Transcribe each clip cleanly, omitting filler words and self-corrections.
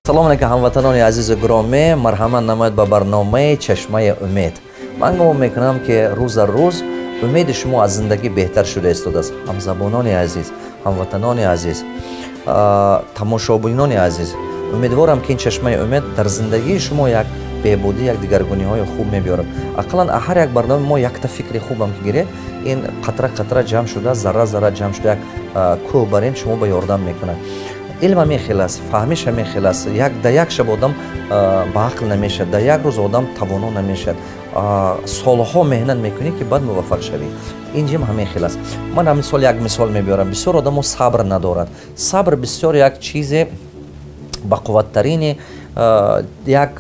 Салом алейкум, ҳамватанони азизу гиромӣ. Марҳамат намоед ба барномаи «Чашмаи умед». Ман гумон мекунам, ки рӯза рӯз умеди шумо аз зиндагӣ беҳтар шуда истодааст. Ҳамзабонони азиз, ҳамватанони азиз, тамошобинони азиз, умедворам, ки ин «Чашмаи умед» дар зиндагии шумо як беҳбудӣ, як дигаргуниҳои хуб мебиёрад. Ақаллан ҳар як барномаи мо якта фикри хубам ки гиред, ин қатра қатра ҷамъ шуда, зарра зарра ҷамъ шуда, як кӯҳ барин шумо ба ёрдам мекунад. Илм ҳамин хел аст, фаҳмиш ҳамин хел аст. Дар як шаб одам ба ақл намешавад, дар як рӯз одам тавоно намешавад. Солҳо меҳнат мекунӣ, ки баъд муваффақ шавӣ. Ин ҷим ҳамин хел аст. Ман ҳамин сол як мисол мебиёрам. Бисёр одамо сабр надорад. Сабр бисёр як чизе бақувваттарини, як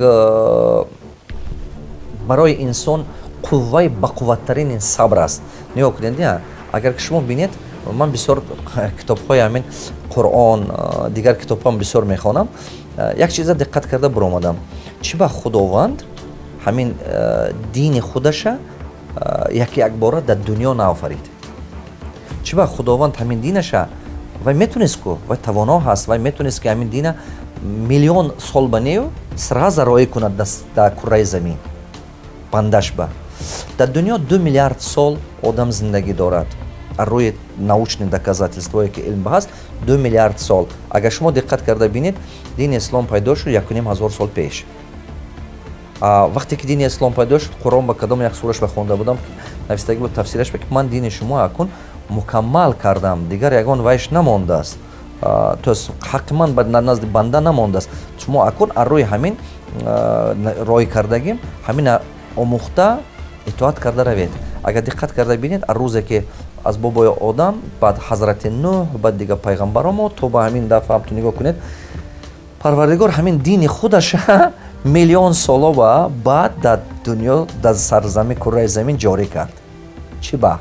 барои инсон қувваи бақувваттарини сабр аст. Нигоҳ кунед, агар ки шумо бинед, ман бисёр китобҳои ҳамин Қуръон, дигар китобҳоам бисёр мехонам. Як чиза диққат карда биромадам: чӣ ба Худованд ҳамин дини худаша яке якбора дар дунё наофарид? Чӣ ба Худованд ҳамин динаша? Вай метонист ку, вай тавоно ҳаст, вай метонист, ки ҳамин дина миллион сол ба нею сразу роӣ кунад дар курраи замин бандаш ба. Дар дунё 2 миллиард сол одам зиндагӣ дорад. Рӯи научный доказательство е ки илм ҳаст, 2 миллиард сол. Агар шумо диққат карда бинед, дини ислом пайдо шуд 1,5 ҳазор сол пеш. Вақте ки дини ислом пайдо шуд, Қуръон ба кадом як сураш ба хонда будам, навистагӣ буд, тафсираш, ки ман дини шумо акун мукаммал кардам, дигар ягон вайш намондааст, то есть ҳаққи ман назди банда намондааст. Шумо акун аз рӯи ҳамин рой кардагим, ҳамина омӯхта, итоат карда равед. Агар диққат карда бинед, аз рӯзе ки аз бобои Одам, баъд ҳазрати Нӯҳ, баъд дигар пайғамбаромо то ба ҳамин дафъа ҳам ту нигоҳ кунед, Парвардигор ҳамин дини худаша миллион соло ба баъд дар дунё, дар сарзамин, курраи замин ҷорӣ кард. Чӣ ба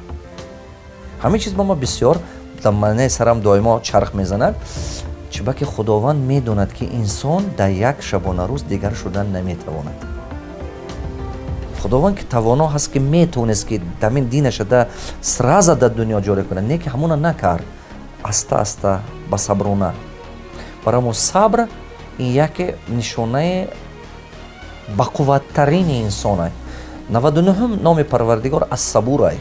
ҳамин чиз ба ма бисёр дар маънаи сарам доимо чарх мезанад? Чӣ ки Худованд медонад, ки инсон дар як шабонарӯз дигар шудан наметавонад. Худованд ки тавоно ҳаст, ки метавонист, ки дамин динаша да сразу дар дунё ҷорӣ кунад, не ки ҳамона накард, аста аста, ба саброна. Барои мо сабр ин яке нишонаи бақувваттарини инсонай. 99-ум номи Парвардигор Ассабурай.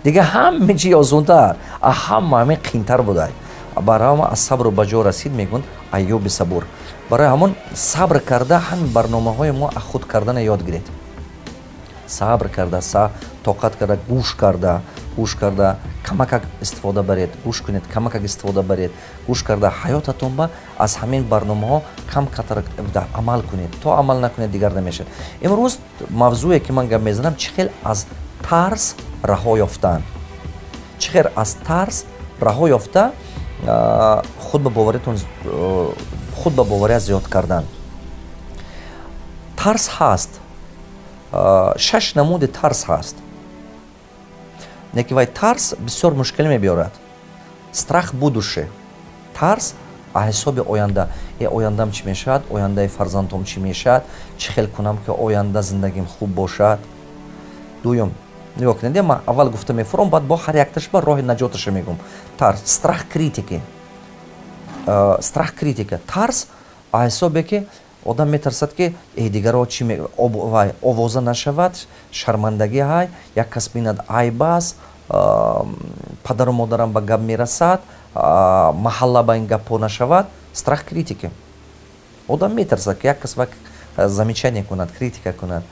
Дига ҳаме чи осонтар, ҳама ҳамин қинтар будай. Барои мо аз сабру ба ҷо расид, мегӯн Айюби сабур. Барои ҳамон сабр карда, ҳамин барномаҳои мо аз худ кардана ёд гиред. Сабр карда, тоқат карда, гӯш карда, гӯш карда камакак истифода баред. Гӯш кунед, камакак истифода баред. Гӯш карда, ҳаётатон ба аз ҳамин барномаҳо кам катар амал кунед. То амал накунед, дигар намешавад. Имрӯз мавзӯе ки ман гап мезанам: чӣ хел аз тарс раҳо ёфтан, чӣ хел аз тарс раҳо ёфта, худ ба боваритон, худ ба бовария зиёд кардан. Тарс ҳаст, шаш намуди тарс ҳаст, неки вай тарс бисёр мушкилӣ мебиёрад. Страх будущее, тарс аз ҳисоби оянда. Э, ояндам чӣ мешавад? Ояндаи фарзандом чӣ мешавад? Чӣ хел кунам, ки оянда зиндагим хуб бошад? Дуюм, нигоҳ кунед, ман аввал гуфта мефурам, баъд бо ҳар якташ ба роҳи наҷоташа мегӯм. Тарс, страх критики, страх критика, тарс аз ҳисобе ки одам метарсад, ки э, дигарро чи вай овоза нашавад, шармандагӣ ҳай, як кас бинад, айб аст, падару модарам ба гап мерасад, маҳалла ба ин гапҳо нашавад. Страх критики: одам метарсад, ки як кас замечание кунад, критика кунад,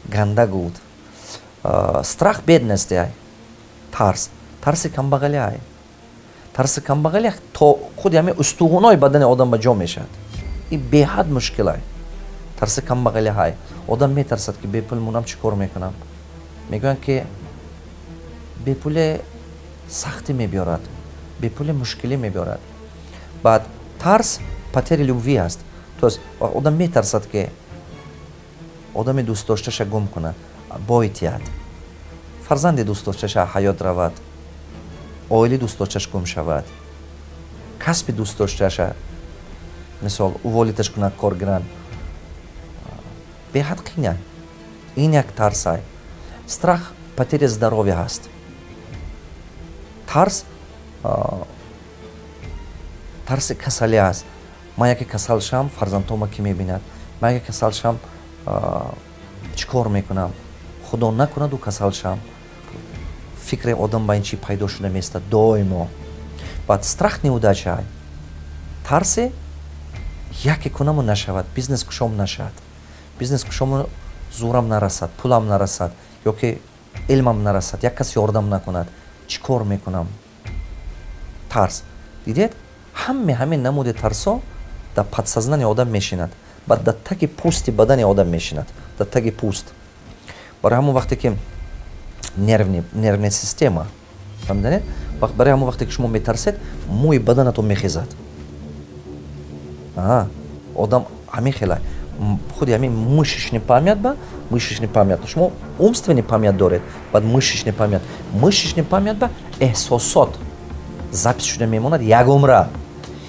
ганда гуфт. Страх бедности ай, тарс, тарси камбағалӣ ай. Тарси камбағалӣ то худи ҳамин устухонои бадани одам ба ҷо мешавад. Ин беҳад мушкилай. Тарси камбағалӣ ҳай. Одам метарсад, ки бепул мунам, чӣ кор мекунам? Мегӯянд, ки бепуле сахтӣ мебиёрад, бепуле мушкилӣ мебиёрад. Баъд тарс потери любви аст, то есть одам метарсад, ки одами дӯстдошташа гум кунад, бой тиҳад, фарзанди дӯстдошташа ҳаёт равад, оили дӯстдошташ гум шавад, касби дӯстдошташа, мисол, уволить аш кунад, кор гиранд. Беҳад қиня. Ин як тарсай. Страх потери здоровья ҳаст. Тарс, тарси касалӣ аст. Ман яке касал шам, фарзандҳома кӣ мебинад? Ман яке касал шам, чӣ кор мекунам? Худо накунаду касал шам. Фикри одам ба ин чӣ пайдо шуда меистад доимо. Баъд страх неудача, тарсе яке кунаму нашавад, бизнес кушом нашавад, бизнес кушому зӯрам нарасад, пулам нарасад ё ки илмам нарасад, як кас ёрдам накунад, чӣ кор мекунам? Тарс. Дидед, ҳаме ҳамин намуди тарсо дар подсознание одам мешинад, баъд дар таги пӯсти бадани одам мешинад, дар таги пӯст. Барои ҳамон вақте ки нервная система, фаҳмиданед, барои ҳамон вақте ки шумо метарсед, мӯи баданатон мехезад. Одам ҳамин хела худи ҳамин мышечный память, ба мышечный память шумо умственный память доред, баъд мышечный память, мышечный память ба эҳсосот запись шуда мемонад як умра.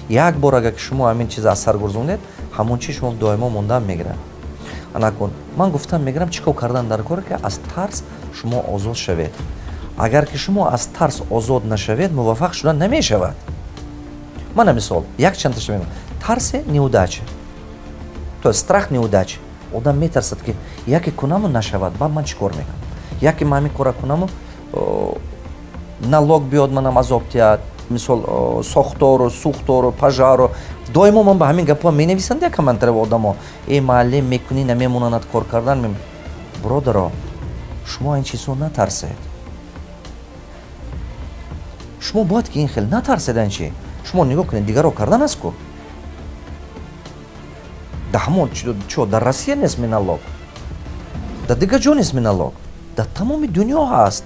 Як бор агар ки шумо ҳамин чиза аз сар гурзондед, ҳамон чиз шумо доимо мондан мегирад. Анакун ман гуфтам мегирам, чӣ кор кардан дар коре, ки аз тарс шумо озод шавед? Агар ки шумо аз тарс озод нашавед, муваффақ шудан намешавад. Мана мисол, якчандташа мегӯям. Тарси неудача, то есть страх неудачи. Одам метарсад, ки яке кунаму нашавад, баъд ман чӣ кор мекунам? Яке ман ҳамин кора кунаму налог биёд, манам азоб диҳад, мисол, сохтору сӯхтору пожару. Доимо ман ба ҳамин гапҳо менависанд як комментарий одамо: «Э, муаллим, мекунӣ, намемонанад кор кардан». Бародаро, шумо ин чизҳо натарсед. Шумо бояд ки ин хел натарсед. Ин чи, шумо нигоҳ кунед, дигарро кардан аст ку. Да ҳамон чо дар Россия нест налог, дар дигар ҷо нест налог, дар тамоми дунё ҳаст.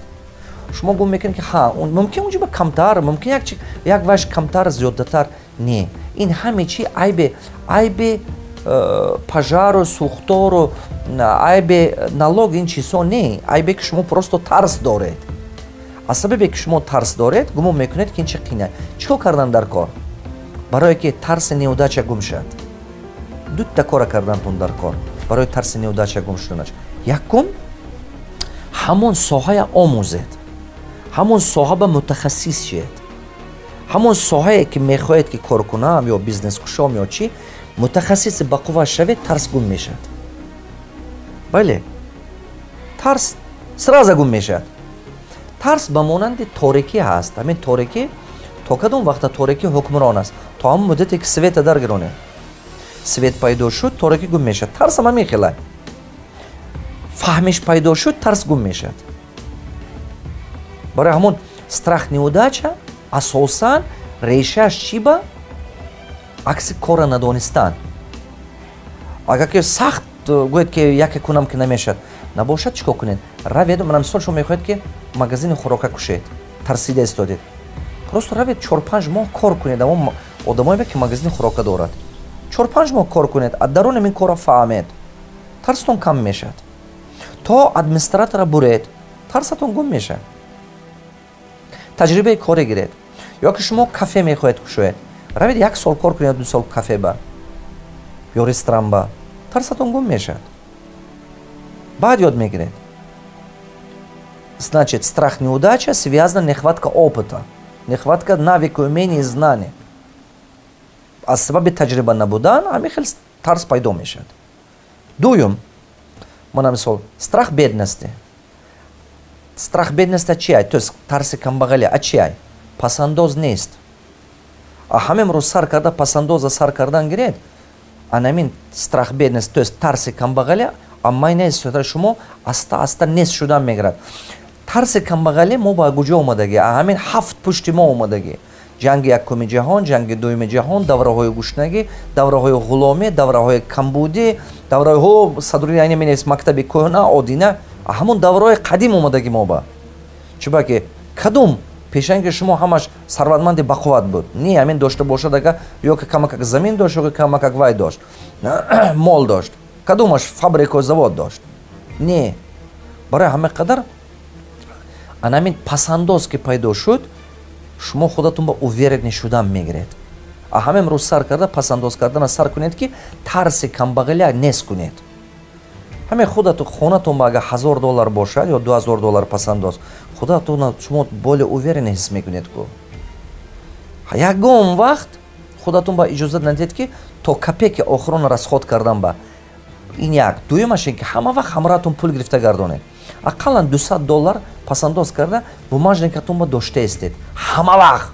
Шумо гум мекунед, ки ҳа, мумкин унҷо ба камтар, мумкин як ваш камтар, зиёдатар. Не, ин ҳаме чи айбе пожару, сӯхтору, айбе налог, ин чизҳо не. Айбе ки шумо просто тарс доред. Аз сабабе ки шумо тарс доред, гумон мекунед, ки ин чи қина. Чӣ кор кардан дар кор, барое ки тарси неудача гум шавад? Дута кора кардантон дар кор барои тарси неудача гум шуданаш. Якум, ҳамон соҳая омӯзед, ҳамон соҳа ба мутахассис шед. Ҳамон соҳае ки мехоҳед ки кор кунам ё бизнес кушом ё чӣ, мутахассиси бақувва шавед, тарс гум мешавад. Бале, тарс сразу гум мешавад. Тарс ба монанди торикӣ ҳаст. Ҳамин торикӣ то кадом вақта торикӣ ҳукмрон аст? То ҳамон муддате ки света даргиронед. Свет пайдо шуд, торикӣ гум мешавад. Тарсам ҳамин хела: фаҳмиш пайдо шуд, тарс гум мешавад. Барои ҳамон страх неудача асосан решааш чӣ? Ба акси кора надонистан. Агар ки сахт гӯед, ки яке кунам, ки намешавад, набошад, чӣ кор кунед? Равед, мана мисол, шумо мехоҳед, ки магазини хӯрока кушед, тарсида истодед, просто равед, 4-5 моҳ кор кунед. Амо одамое ки магазини хӯрока дорад, 4-5 моҳ кор кунед, аз дарун ин корро фаҳмед, тарстон кам мешавад. То администратора буред, тарсатон гум мешавад. Таҷрибаи коре гиред. Ё ки шумо кафе мехоҳед кушоед, равед, як сол кор кунед, 2 сол кафе ба ё ресторан ба, тарсатон гум мешавад, баъд ёд мегиред. Значит, страх неудача связана нехватка опыта, нехватка навыка, умения и знания. Аз сабаби таҷриба набудан ҳамин хел тарс пайдо мешавад. Дуюм, мана мисол, страх бедности. Страх бедности чи ай? То есть тарси камбағалӣ а чи ай? Пасандоз нест. А ҳамин рӯз сар карда пасандоза сар кардан гиред, анамин страх бедности, то есть тарси камбағалӣ, аммай нест, шумо аста аста нест шудан мегирад. Тарси камбағалӣ мо ба куҷо омадагӣ? Ҳамин ҳафт пушти мо омадагӣ: ҷанги якуми ҷаҳон, ҷанги дуюми ҷаҳон, давраҳои гушнагӣ, давраҳои ғуломӣ, давраҳои камбудӣ, давраҳо садруи айни менавис, мактаби кӯҳна, одина, ҳамон давраҳои қадим омадагӣ мо ба. Чуба ки кадом пешанги шумо ҳамаш сарватманди бақувват буд? Не, ҳамин дошта бошад, ага, ё ки камакак замин дошт, ё ки камакак вай дошт, мол дошт. Кадомаш фабрику завод дошт? Не. Барои ҳама қадар анамин пасандоз ки пайдо шуд, шумо худатон ба уверенный шудан мегиред. А ҳамин рӯз сар карда пасандоз кардана сар кунед, ки тарси камбағалия нест кунед. Ҳамин худату хонатон ба агар 1000 доллар бошад ё 2000 доллар пасандоз, худатон шумо более уверенный ҳис мекунед ку. Ягон вақт Худатон ба иҷозат надиҳед, ки то копейки охирона расход кардан ба. Ин як. Дуюмаш ин ки ҳама вақт ҳамроҳатон пул гирифта гардонед. Ақаллан 200 доллар пасандоз карда, бумажникатон ба дошта истед ҳама вақт,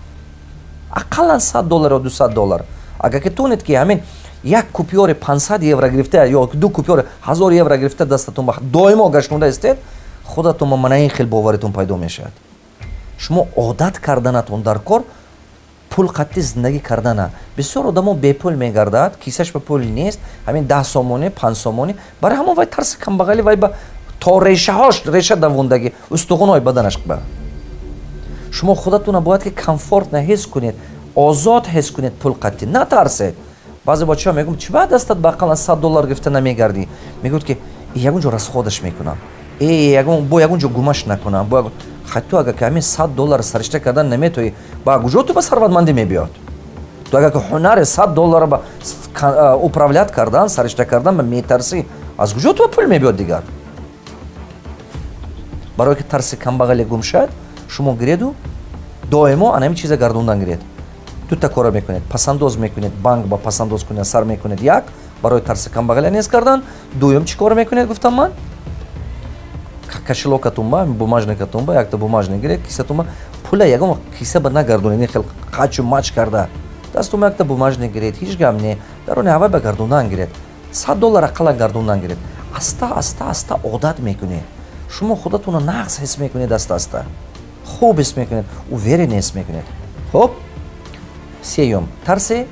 ақаллан 100 доллар ё 200 доллар. Агар ки тонед, ки ҳамин як купюри 500 евро гирифта ё ду купюри 1000 евро гирифта, дастатон ба доимо гаштонда истед, худатон ба мана ин хел боваритон пайдо мешавад. Шумо одат карданатон дар кор пул қатъи зиндагӣ кардана. Бисёр одамо бепул мегардад, кисаш ба пул нест, ҳамин 10 сомонӣ, 5 сомонӣ. Барои ҳамон вай тарси камбағалӣ вай ба то решаҳош реша давондагӣ, устухонҳои баданаш ба. Шумо худатона бояд ки комфортно ҳис кунед, озод ҳис кунед, пул қатъӣ натарсед. Баъзе бачаҳо мегӯм: «Чӣ ба дастат ба ақаллан 100 доллар гирифта намегардӣ?» Мегӯяд, ки ягон ҷо расходаш мекунам, бо ягон ҷо гумаш накунам. Хай, ту агар ки ҳамин 100 доллар саришта кардан наметоӣ, ба куҷо ту ба сарватмандӣ мебиёд? Ту агар ки ҳунари 100 доллара ба управлять кардан, саришта кардан ба метарсӣ, аз куҷо ту ба пул мебиёд дигар? Барое ки тарси камбағале гум шавад, шумо гиреду доимо ана ҳамин чиза гардондан гиред. Дута кора мекунед: пасандоз мекунед, банк ба пасандоз кунед, сар мекунед, як, барои тарси камбағале нест кардан. Дуюм, чӣ кор мекунед, гуфтам ман? Кошелёкатун ба, бумажникатун ба якта бумажник гиред, кисатун ба пула ягон киса ба нагардонед, ин хел қачу мач карда. Дастун ба якта бумажник гиред, ҳеҷ гап не, дарони ҳавай ба гардондан гиред, 100 доллар ақаллан гардондан гиред. Аста аста аста одат мекунед, шумо худатонро нағз ҳис мекунед, аста аста хуб ҳис мекунед, уверен ҳис мекунед. Хуб, сеюм: тарси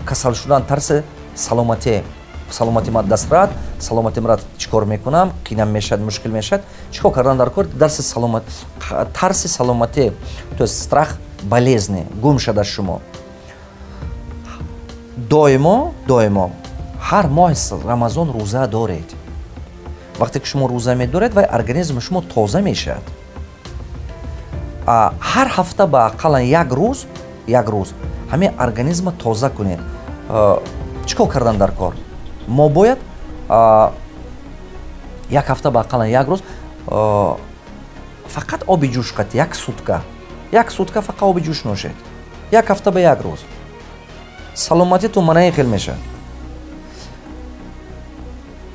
касал шудан, тарси саломатӣ. Саломатӣ ман дастрат, саломатӣ мара чӣ кор мекунам, қинам мешавад, мушкил мешавад. Чӣ кор кардан дар кор? Дарси саломат, тарси саломатӣ, то есть страх болезни гум шуд аз шумо. Доимо, доимо ҳар моҳи Рамазон рӯза доред. Вақте ки шумо рӯза медоред, вай организми шумо тоза мешавад. Ҳар ҳафта ба ақаллан як рӯз, як рӯз ҳамин организма тоза кунед. Чӣ кор кардан дар кор? Мо бояд як ҳафта ба ақаллан як рӯз фақат оби ҷӯш қати як сутка, як сутка фақат оби ҷӯш нӯшед. Як ҳафта ба як рӯз саломатитон манаи хел мешавад.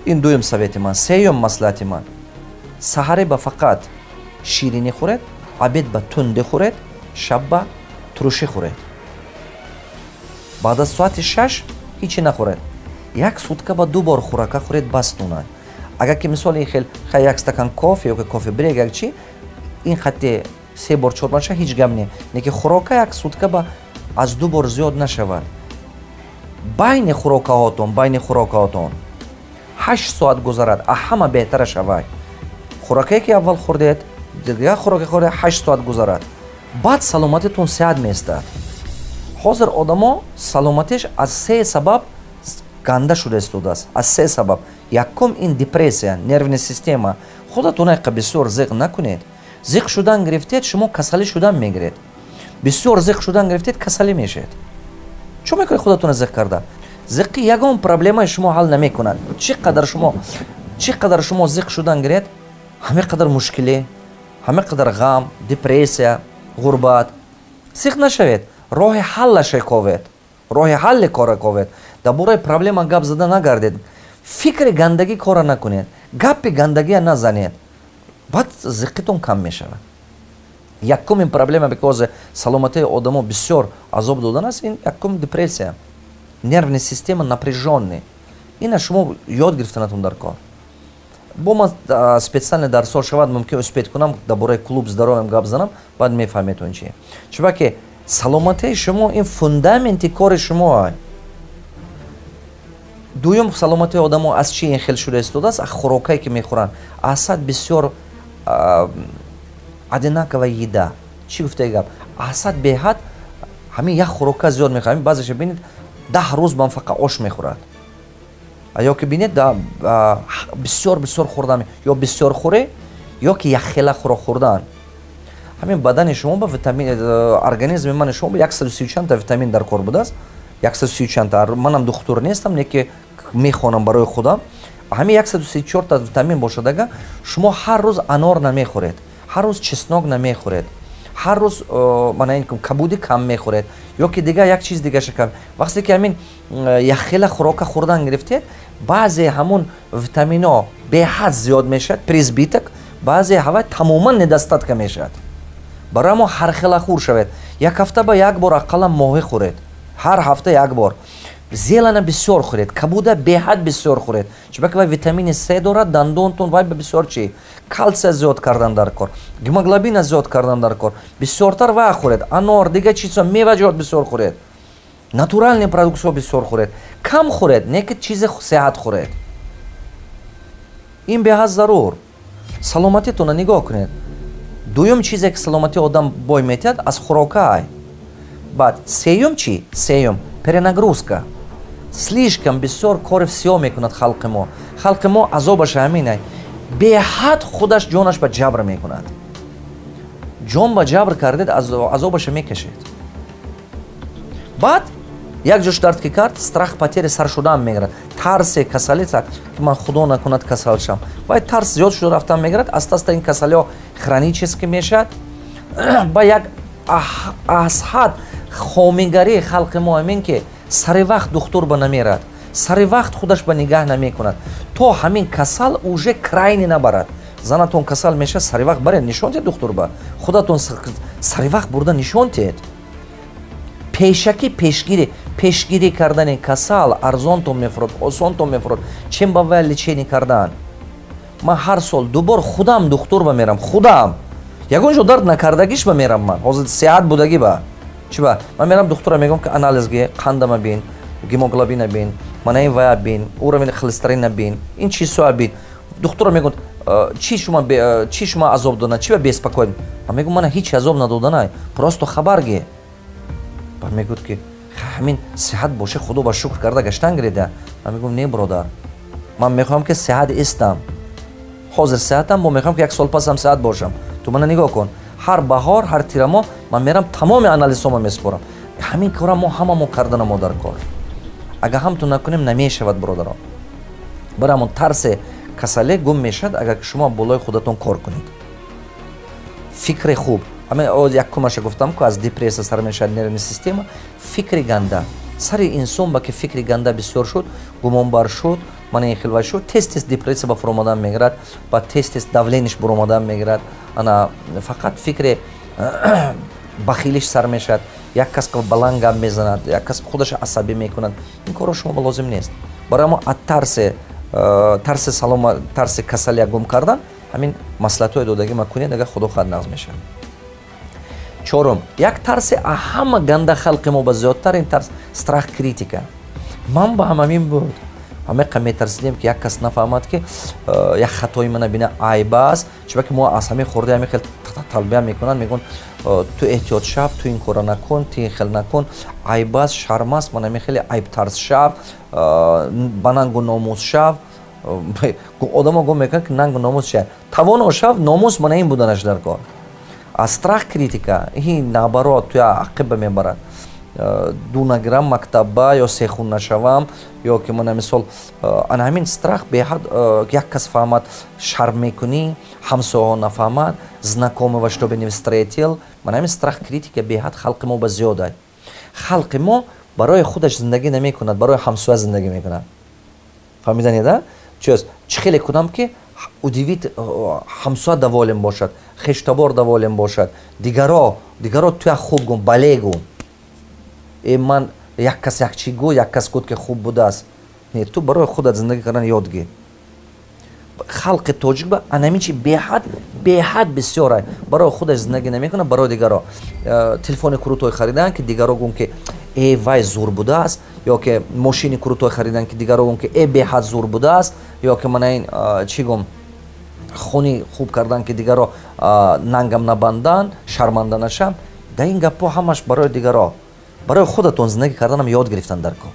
Ин дуюм совети ман. Сеюм маслиҳати ман: саҳаре ба фақат ширинӣ хӯред, обед ба тунде хӯред, шаб ба турушӣ хӯред. Баъд аз соати 6 ҳичи нахӯред. Як сутка ба ду бор хӯрака хӯред, бас тунад. Агар ки мисол ин хел хай як стакан кофе ё кофе брейк, як чи, ин хатти се бор, чор бор ша, ҳеҷ гап не. Лекин хӯрока як сутка ба аз ду бор зиёд нашавад. Байни хӯрокаҳотон 8 соат гузарад, а ҳама беҳтара шавад. Хӯрокае ки аввал хӯрдед, дигар хӯроке хӯрдед, 8 соат гузарад, баъд саломатитон сеҳат меистад. Ҳозир одамо саломатиш аз се сабаб ганда шуда истодааст, аз се сабаб. Якум ин депрессия, нервная система. Худатон айқа бисёр зиқ накунед. Зиқ шудан гирифтед, шумо касалӣ шудан мегиред. Бисёр зиқ шудан гирифтед, касалӣ мешавед. Чӣ мекунед худатона зиқ карда? Зиқӣ ягон проблемаи шумо ҳал намекунад. Чӣ қадар шумо зиқ шудан гиред, ҳаме қадар мушкилӣ, ҳаме қадар ғам, депрессия, ғурбат. Зиқ нашавед, роҳи ҳаллаше ковед, роҳи ҳалли кора ковед. Дар бораи проблема гап зада нагардед, фикри гандагӣ кора накунед, гапи гандагия назанед, баъд зиқитон кам мешавад. Якумин проблема, ки ҳозир саломатии одамо бисёр азоб додан аст, ин якум депрессия, нервная система напряжённый. Ина шумо ёд гирифтанатон дар кор. Бо ман специально дарсҳо шавад, мумкин успеть кунам, дар бораи клуб здоровья гап занам, баъд мефаҳмед он чи. Чунки саломатии шумо ин фундаменти кори шумо. Дуюм, саломатии одамо аз чи ин хел шуда истодааст? Аз хӯрокае ки мехӯранд, асад бисёр одинаковая еда. Чӣ гуфтаи гап? Асад беҳад ҳамин як хӯрока зиёд мехӯрад. Баъзеша бинед, 10 рӯз бам фақат ош мехӯрад. Ё ки бинед, бисёр бисёр хӯрдан, ё бисёр хӯре, ё ки якхела хӯрок хӯрдан. Ҳамин бадани шумо ба витамин, организми мани шумо ба 130 чандта витамин дар кор будааст, 130 чандта. Манам духтур нестам, не ки мехонам барои худам. Ҳамин 134та витамин бошад, ага шумо ҳар рӯз анор намехӯред, ҳар рӯз чеснок намехӯред. Ҳар рӯз мана ин кабудӣ кам мехӯред ё ки дигар як чиз дигаша кам. Вақте ки ҳамин якхела хӯрока хӯрдан гирифтед, баъзе ҳамун витамино беҳад зиёд мешавад, переизбыток, баъзе ҳавай тамоман недостатка мешавад. Барои мо ҳархела хӯр шавед. Як ҳафта ба як бор ақаллан моҳӣ хӯред, ҳар ҳафта як бор. Зелена бисёр хӯред, кабуда беҳад бисёр хӯред, чунки вай витамини С дорад, дандонтон вай ба бисёр чи калсия зиёд кардан дар кор, гемоглобина зиёд кардан дар кор. Бисёртар вай хӯред, анор, дигар чизҳо, меваҷот бисёр хӯред, натуральный продуктҳо бисёр хӯред. Кам хӯред, не ки чизи сеҳат хӯред. Ин беҳад зарур. Саломатитонро нигоҳ кунед. Дуюм чизе, ки саломатии одам бой метиҳад, аз хӯрокаай. Баъд сеюм чӣ? Сеюм — перенагрузка. Слишком бисёр кори всё мекунад халқи мо. Халқи мо азобаш ҳаминай: беҳад худаш ҷонаш ба ҷабр мекунад. Ҷон ба ҷабр кардед, азобаша мекашед. Баъд як ҷош дард ки кард, страх потери сар шудаам мегирад, тарсе касалӣ, ки ман, худо накунад, касал шам. Вай тарс зиёд шуда рафтан мегирад. Аста аста ин касалиҳо хронически мешавад. Ба як аз ҳад хомигарии халқи мо ҳамин, ки сари вақт духтур ба намерад, сари вақт худаш ба нигаҳ намекунад, то ҳамин касал уже крайний набарад. Занатон касал мешавад, сари вақт баред, нишон диҳед духтур ба. Худатон сари вақт бурда нишон диҳед. Пешакӣ пешгирӣ кардани касал арзонтон мефурод, осонтон мефурод, чем ба вай лечение кардан. Ман ҳар сол дубор худам духтур ба мерам, худам ягон ҷо дард накардагиш ба мерам. Ман ҳозир сеҳат будагӣ ба чи ба ман мерам духтура, мегӯям, ки анализ ги, қандама бин, гемоглобина бин, мана ин вая бин, уровень холестерина бин, ин чизҳоя бин. Духтура мегӯяд: Чи шума азоб додана, чи ба беспокоен?» Ман мегӯям: «Мана ҳеч азоб надоданай, просто хабар ги». Баъд мегӯяд, ки ҳамин сеҳат боше, худо ба шукр карда гаштан гирида. Ман мегӯям: «Не, бародар, ман мехоҳам, ки сеҳат истам. Ҳозир сеҳатам, бо мехоҳам, ки як сол пасам сеҳат бошам. Ту мана нигоҳ кун, ҳар баҳор, ҳар тирамо ман мерам, тамоми анализҳома месупорам». Ҳамин кора мо ҳамамо карданамо дар кор. Агар ҳамту накунем, намешавад, бародарон. Барои ҳамон тарсе касале гум мешавад, агар ки шумо болои худатон кор кунед. Фикри хуб, якумаша гуфтам, ку аз депрессия сар мешавад, нервная система. Фикри ганда сари инсон ба ки фикри ганда бисёр шуд, гумонбар шуд, мана ин хелва шуд, тез тез депрессия ба фуромадан мегирад, ба тез тез давление ш буромадан мегирад. Ана фақат фикри бахилиш сар мешавад, як кас баланд гап мезанад, як кас худаша асабӣ мекунад. Ин корро шумо ба лозим нест. Барои мо аз тарси салома, тарси касалия гум кардан ҳамин маслиҳатҳои додагӣ ма кунед, агар худо хоҳад, нағз мешавад. Чорум, як тарси ҳама ганда халқи мо ба зиёдтар, ин тарс — страх критика. Ман ба ҳамамин буд. Ҳамеқа метарсидем, ки як кас нафаҳмад, ки як хатои мана бина, айб аст. Чунки мо аз ҳамин хурди ҳамин хел тарбия мекунанд, мегӯянд: «Ту эҳтиёт шав, ту ин кора накун, ту ин хел накун, айб аст, шарм аст». Мана ҳамин хеле айбтарс шав, ба нангу номус шав. Одамо гум мекунанд, ки нангу номус чи? Тавоно шав, номус мана ин буданаш дар кор. А страх критика ин, наоборот, туя ақиба мебарад. Ду нагирам мактабба ё сехун нашавам, ё ки мана мисол ана ҳамин страх беҳад, як кас фаҳмад, шарм мекунӣ, ҳамсоҳо нафаҳмад, знакомого чтобы не встретил. Мана ҳамин страх критика беҳад халқи мо ба зиёда. Халқи мо барои худаш зиндагӣ намекунад, барои ҳамсоя зиндагӣ мекунад. Фаҳмиданед, а чиз? Чӣ хеле кунам, ки удивить, ҳамсоя доволен бошад, хештабор доволен бошад, дигаро туя хуб гум, бале гум. Э, ман як кас як чӣ гӯ, як кас гуфт, ки хуб будааст. Не, ту барои худат зиндагӣ кардан ёд гир. Халқи тоҷик ба анамин чи беҳад бисёра: барои худаш зиндагӣ намекунад, барои дигаро. Телефони крутой харидан, ки дигаро гум, ки э, вай зур будааст, ё ки мошини крутой харидан, ки дигаро гум, ки э, беҳад зур будааст, ё ки мана ин чӣ гум, хони хуб кардан, ки дигаро нангам набанданд, шарманда нашам. Да, ин гапҳо ҳамаш барои дигаро. Барои худатон зиндагӣ карданам ёд гирифтан дар кор,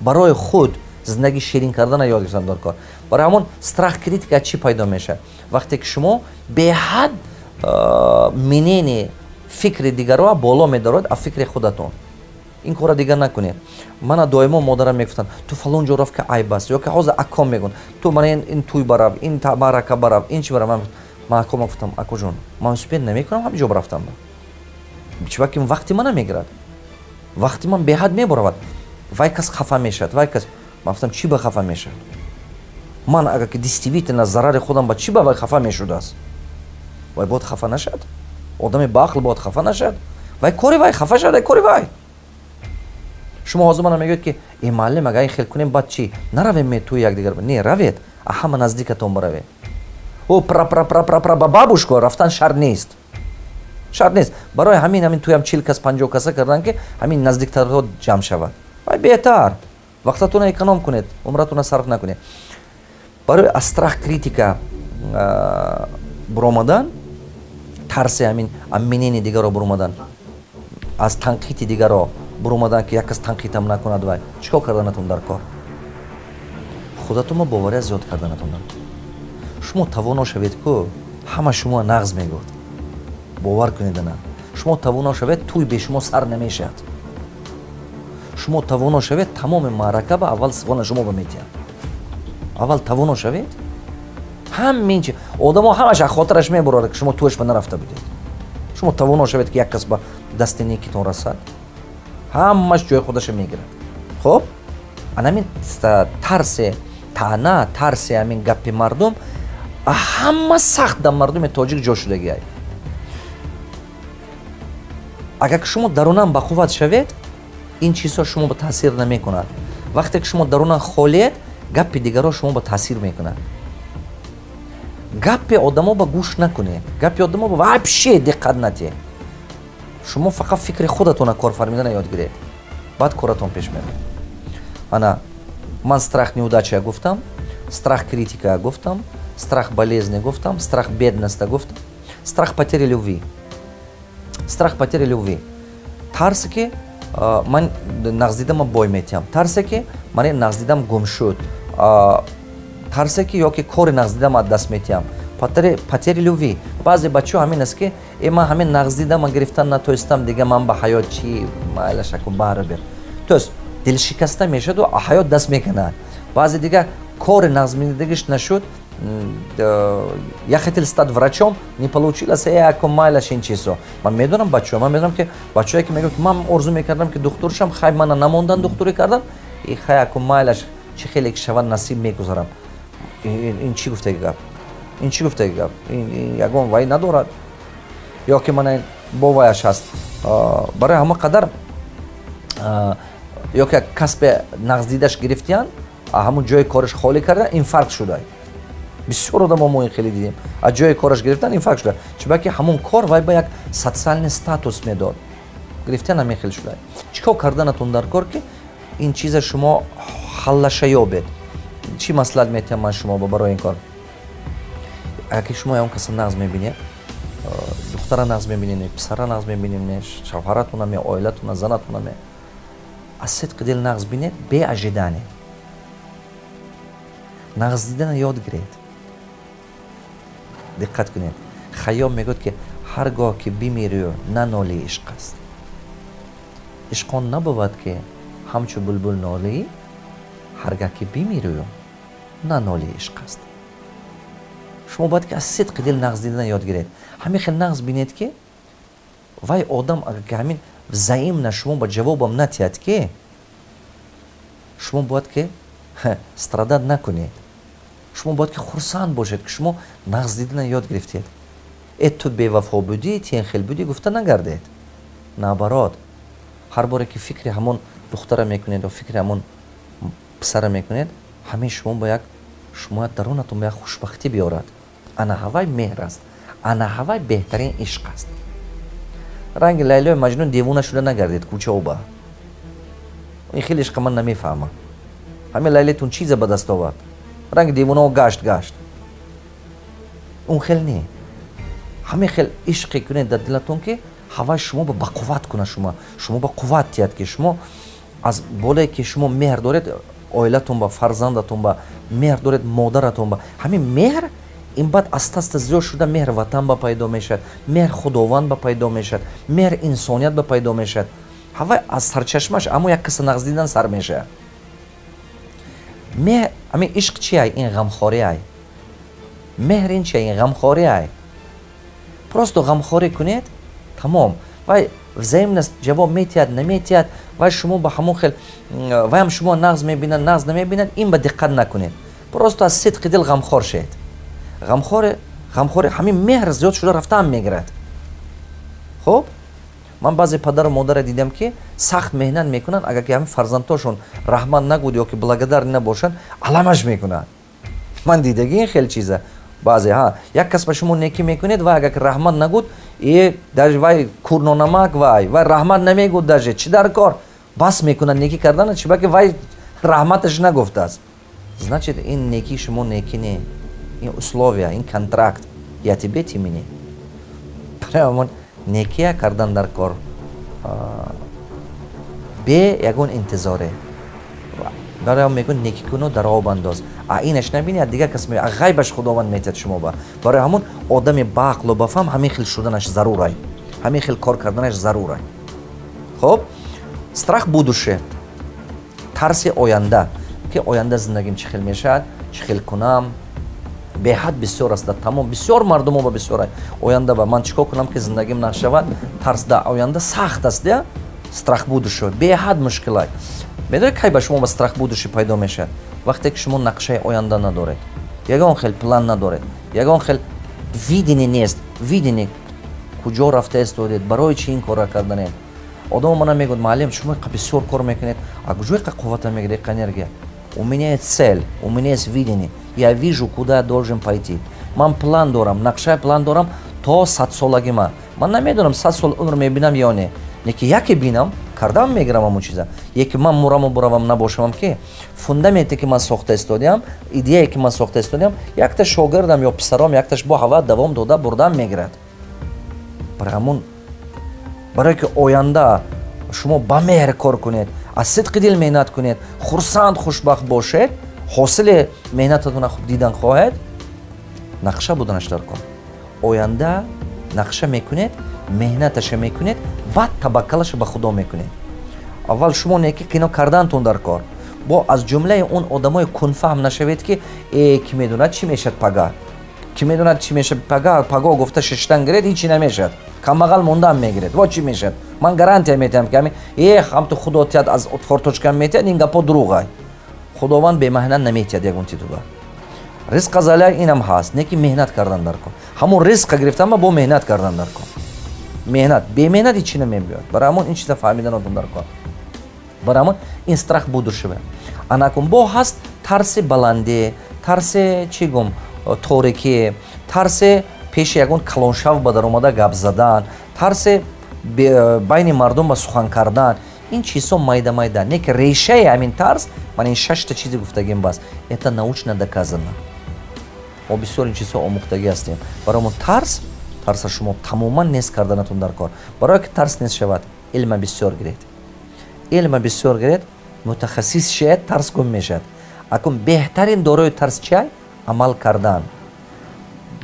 барои худ зиндагӣ ширин кардана ёд гирифтан дар кор. Барои ҳамон страх критика чӣ пайдо мешавад? Вақте ки шумо беҳад мнение, фикри дигароа боло медоред аз фикри худатон. Ин корро дигар накунед. Мана доимо модарам мегуфтанд: «Ту фалон ҷо рафт, ки айб аст», ё ки ҳозир аком мегӯн: «Ту мана ин тӯй барав, ин маърака барав, ин чи барав». Ман акома гуфтам: «Акоҷон, ман успеть намекунам ҳамин ҷо рафтам, чунки вақти мана мегирад, вақти ман беҳад мебаравад. Вай кас хафа мешавад, вай кас». Ман гуфтам: «Чӣ ба хафа мешавад? Ман агар ки действительно зарари худам ба чӣ ба вай хафа мешудааст? Вай бояд хафа нашад, одами баақл бояд хафа нашад. Вай кори вай, хафа шад, кори вай». Шумо ҳозир мана мегӯед, ки: «Э, муаллим, агар ин хел кунем, баъд чӣ, наравем ме тӯи якдигар?» Не равед, а ҳама наздикатон баравед. О, пра пра пра пра пра ба бабушка рафтан шарт нест, шарт нест. Барои ҳамин тӯям 40 кас, 50 каса кардан, ки ҳамин наздиктарҳо ҷамъ шавад, вай беҳтар. Вақтатона эконом кунед, умратона сарф накунед. Барои аз страх критика буромадан, тарси ҳамин мнение дигаро буромадан, аз танқиди дигаро буромадан, ки як кас танқидам накунад, вай чӣ кор карданатон дар кор? Худатонма бовария зиёд карданатон дар кор. Шумо тавоно шавед ку, ҳама шумо нағз мегӯд, бовар кунед. Ана шумо тавоно шавед, тӯй бе шумо сар намешавад. Шумо тавоно шавед, тамоми маърака ба аввал сивона шумо ба метиҳанд. Аввал тавоно шавед, ҳамин чи одамо ҳамаш аз хотираш мебурад, ки шумо тӯяш ба нарафта будед. Шумо тавоно шавед, ки як кас ба дасти некитон расад, ҳамаш ҷои худаша мегирад. Хуб, анамин тарсе таъна, тарсе ҳамин гапи мардум ҳама сахт дар мардуми тоҷик ҷо шудагиай. Агар ки шумо дарунан бақувват шавед, ин чизҳо шумо ба таъсир намекунад. Вақте ки шумо дарунан холиед, гапи дигарро шумо ба таъсир мекунад. Гапи одамо ба гӯш накунед, гапи одамо ба вообще диққат натиҳед. Шумо фақат фикри худатона кор фармидана ёд гиред, баъд коратон пеш мерад. Ана ман страх неудача гуфтам, страх критика гуфтам, страх болезни гуфтам, страх бедности гуфтам, страх потери любви. Страх потери любви, тарсе ки ман нағздидама бой метиҳам, тарсе ки ман нағздидам гум шуд, тарсе ки ёки кори нағздидам аз даст метиҳам, потери любви. Баъзе бачаҳо ҳамин аст, ки: «Э, ман ҳамин нағздидама гирифтан натоистам, дига ман ба ҳаёт чӣ? Майлашаку, барбер». То есть дилшикаста мешаду ҳаёт даст мекунад. Баъзе дига кори нағзмидагиш нашуд: «Я хотел стать врачом, не получилось, яко майлаш». Ин чизо ман медонам, бачаҳо, ман медонам, ки бачаҳое ки мегӯяд, ки ман орзу мекардам, ки духтур шам, хай, мана намондан духтурӣ кардан, и хай, яко майлаш, чӣ хеле ки шавад, насиб, мегузарам. Ин чӣ гуфтаги гап? Ин чӣ гуфтаги гап? Ин ягон вай надорад ё ки мана боваяш ҳаст. Барои ҳама қадар ё ки касбе нағздидаш гирифтиян, ҳамун ҷои кораш холӣ кардан, инфаркт шуда. Бисёр одамо мо ин хеле дидем, аз ҷои кораш гирифтан, инфаркт шуда, чунки ҳамун кор вай ба як социальный статус медод, гирифтан, ҳамин хел шуда. Чӣ кор карданатон дар кор, ки ин чиза шумо ҳаллаша ёбед? Чӣ маслиҳат метиҳам ман шумо барои ин кор? Агар ки шумо ягон каса нағз мебинед, духтара нағз мебинед, писара нағз мебинед, шавҳаратона ме, оилатона, занатона ме, аз сидқи дил нағз бинед, бе ожидание нағз дидана ёд гиред. Диққат кунед, Хайём мегӯяд, ки ҳар гоҳ ки бимирию нанолӣ, ишқ аст. Ишқ он набувад, ки ҳамчу булбул нолӣ, ҳаргаҳ ки бимирию нанолӣ, ишқ аст. Шумо бояд ки аз сидқи дил нағз дидан ёд гиред. Ҳамин хел нағз бинед, ки вай одам агар ки ҳамин взаимно шумо ба ҷавобам натиҳад, ки шумо бояд ки страдать накунед. Шумо бояд ки хурсанд бошед, ки шумо нағз дидана ёд гирифтед. «Э, ту бевафо будӣ, тен хел будӣ» гуфта нагардед. Наоборот, ҳар боре ки фикри ҳамон духтара мекунед ё фикри ҳамон писара мекунед, ҳамин шумо ба як шумо дарунатон ба як хушбахтӣ биёрад. Ана ҳавай меҳр аст, ана ҳавай беҳтарин ишқ аст. Ранги Лайлои Маҷнун девона шуда нагардед кӯчаоба. Ин хеле ишқа ман намефаҳмам. Ҳамин Лайлетун чизе ба даст овард? Ранги девонао гашт гашт. Он хел не. Ҳамин хел ишқе кунед дар дилатон, ки ҳавай шумо ба қувват кунад, шумо ба қувват тиҳад, ки шумо аз болае ки шумо меҳр доред оилатон ба, фарзандатон ба меҳр доред, модаратон ба. Ҳамин меҳр ин баъд аста аста зиёд шуда, меҳр ватан ба пайдо мешавад, меҳр Худованд ба пайдо мешавад, меҳр инсоният ба пайдо мешавад. Ҳавай аз сарчашмаш аммо як каса нағз дидан сар мешавад. Меҳр, ҳамин ишқ чи ай? Ин ғамхорӣ ай. Меҳр ин чи ай? Ин ғамхорӣ ай. Просто ғамхорӣ кунед, тамом. Вай взаимность ҷавоб метиҳад, наметиҳад, вай шумо ба ҳамон хел, вайам шумо нағз мебинад, нағз намебинад, ин ба диққат накунед. Просто аз сидқи дил ғамхор шед. Ғамхори, ғамхори, ҳамин меҳр зиёд шуда рафтаам мегирад. Хуб, ман баъзе падару модаре дидам, ки сахт меҳнат мекунанд, агар ки ҳамин фарзандҳошон раҳмат нагӯд ё ки благодар набошанд, аламаш мекунанд. Ман дидагӣ ин хел чиза. Баъзе ҳа, як кас ба шумо некӣ мекунед, вай агар ки раҳмат нагӯд, е даже вай курнонамак, вай раҳмат намегӯд, даже чӣ дар кор, бас мекунад некӣ кардана, чӣ баки вай раҳматаш нагуфтааст. Значит, ин некии шумо некӣ не, ин условия, ин контракт: я тебе, ты мне. Барои некия кардан дар кор бе ягон интизоре. Барои мегӯн: некӣ куну дар об андоз, а инаш набини, а дигар кас, а ғайбаш Худованд метиҳад шумо ба. Барои ҳамон одами баақлу бафаҳм ҳамин хел шуданаш зарурай, ҳамин хел кор карданаш зарурай. Хуб, страх будущее, тарси оянда, ки оянда зиндагим чӣ хел мешавад, чӣ хел кунам, беҳад бисёр аст. Дар тамом бисёр мардумо ба бисёр оянда ба ман чӣ кор кунам, ки зиндагим нашавад. Тарс дар оянда сахт аст, я страх будущего беҳад мушкилай. Медонед, кай ба шумо ба страх будущего пайдо мешавад? Вақте ки шумо нақшаи оянда надоред, ягон хел план надоред, ягон хел видение нест, видение, куҷо рафта истодед, барои чӣ ин корра карданед. Одамо мана мегӯяд: «Муаллим, шумо иқа бисёр кор мекунед, а куҷо иқа қуввата мегиред, иқа энергия?» У меня есть цель, у меня есть видение, я вижу, куда я должен пойти. Ман план дорам, нақшаи план дорам то 100-солаги. Ман намедонам, 100 сол умр мебинам ё не, неки яке бинам, кардам мегирам ҳамон чиза. Яке ман мураму буравам, набошамам, ки фундаменте, ки ман сохта истодиам, идеяе, ки ман сохта истодиам, якта шогирдам ё писаром, якташ бо ҳава давом дода бурдам мегирад. Барои ҳамон, барое ки оянда шумо ба меҳр кор кунед, аз сидқи дил меҳнат кунед, хурсанд, хушбахт бошед, ҳосили меҳнататона хуб дидан хоҳед, нақша буданаш дар кор. Оянда нақша мекунед, меҳнаташа мекунед, баъд таваккалаша ба Худо мекунед. Аввал шумо неки кино кардантон дар кор. Бо аз ҷумлаи он одамои кунфаҳм нашавед, ки э, ки медонад, чӣ мешавад пага, ки медонад, чӣ мешавад пага, паго гуфта шиштан гиред, ҳичи намешавад, камбағал мондаам мегиред. Во, чӣ мешавад? Ман гарантия метиҳам, ки ҳами э ҳамту Худо тиҳад, аз форточкам метиҳад, ин гапо дурӯғай. Худованд бемаҳнат наметиҳад ягон титуба. Ризқ азаля, инам ҳаст, не ки меҳнат кардан дар кор. Ҳамон ризқа гирифтанма бо меҳнат кардан дар кор. Меҳнат, бемеҳнат ҳичи намебиёд. Барои ҳамон ин чиза фаҳмиданотон дар кор. Барои ҳамон ин страх будущего. Анакун бо ҳаст тарси баландӣ, тарси, чӣ гум, торикӣ, тарси пеши ягон калоншав ба даромада гап задан, тарси байни мардум ба сухан кардан. Ин чизҳо майда майда, не ки решаи ҳамин тарс ман ин шашта чизе гуфтагим бас. Это научно доказано, мо бисёр ин чизҳо омӯхтагӣ ҳастем. Барои мо тарс, тарса шумо тамоман нест карданатон дар кор. Барое ки тарс нест шавад, илма бисёр гиред, илма бисёр гиред, мутахассис шавед, тарс гум мешавад. Акун беҳтарин дорои тарс чиай? Амал кардан,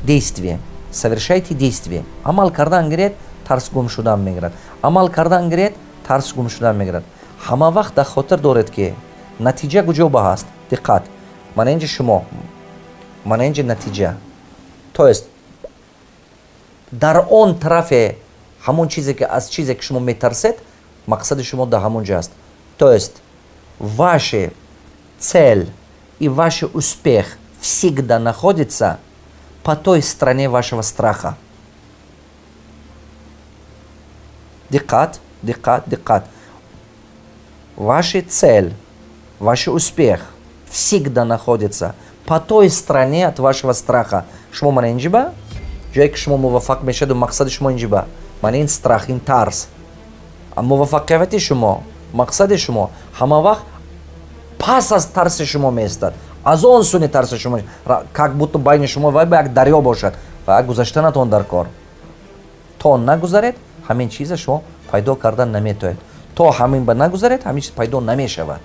действие, совершайте действие. Амал кардан гиред, тарс гум шудан мегирад. Амал кардан гиред, тарс гум шудан мегирад. Ҳама вақт дар хотир доред, ки натиҷа куҷо ба ҳаст. Диққат, мана инҷа шумо, мана инҷа натиҷа, то есть дар он тарафе ҳамон чизе, ки аз чизе, ки шумо метарсед, мақсади шумо дар ҳамон ҷо аст. То есть ваша цель и ваш успех всегда находится по той стороне вашего страха. Диққат, диққат, диққат! Ваша цель, ваш успех всегда находится по той стороне от вашего страха. Шумо мана инҷиба, ҷое ки шумо муваффақ мешаведу мақсади шумо инҷиба, мана ин страх, ин тарс. Муваффақияти шумо, мақсади шумо ҳама вақт пас аз тарси шумо меистад, аз он суни тарси шумо, как будто байни шумо вай ба як дарё бошад ва гузаштанатон дар кор. То нагузаред, ҳамин чиза шумо пайдо кардан наметоед. То ҳамин ба нагузаред, ҳамин чиз пайдо намешавад.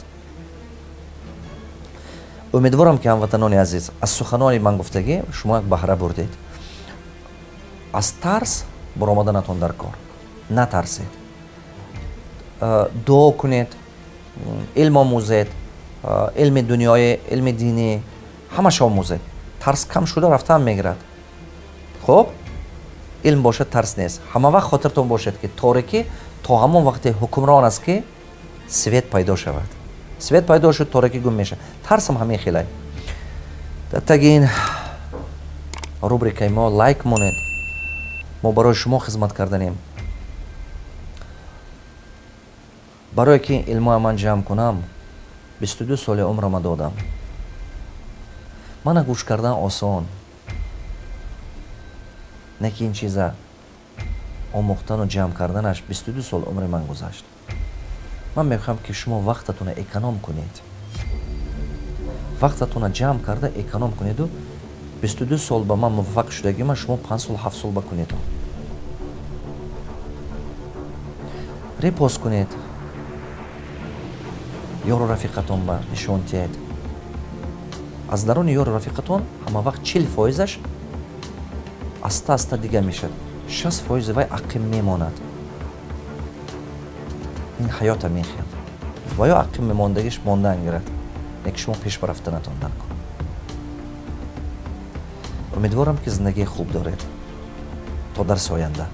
Умедворам, ки, ҳамватанони азиз, аз суханони ман гуфтагӣ шумо як баҳра бурдед. Аз тарс баромаданатон дар кор. Натарсед, дуо кунед, илм омӯзед, илми дунёӣ, илми динӣ, ҳамаша омӯзед, тарс кам шуда рафтаам мегирад. Хуб. Илм бошад, тарс нест. Ҳама вақт хотиртон бошад, ки торикӣ то ҳамон вақте ҳукмрон аст, ки свет пайдо шавад. Свет пайдо шуд, торикӣ гум мешавад. Тарсам ҳамин хелай. Дар таги ин рубрикаи мо лайк монед. Мо барои шумо хизмат карданем. Барое ки илмоя ман ҷамъ кунам, 22 соли умрама додам. Мана гӯш кардан осон, не ки ин чиза омӯхтану ҷамъ карданаш 22 сол умри ман гузашт. Ман мехоҳам, ки шумо вақтатонро эконом кунед, вақтатонро ҷамъ карда эконом кунеду 22 сол ба ман муваффақ шудагима шумо 5 сол, 7 сол ба кунед. Репост кунед, ёру рафиқатон ба нишон диҳед. Аз даруни ёру рафиқатон ҳама вақт 40%-аш аста аста дига мешавад, 60%-и вай ақим мемонад. Ин ҳаёта мехел ва ё ақим мемондагиш мондан гирад, лекин шумо пеш рафтанатон дар кор. Умедворам, ки зиндагии хуб доред. То дарси оянда.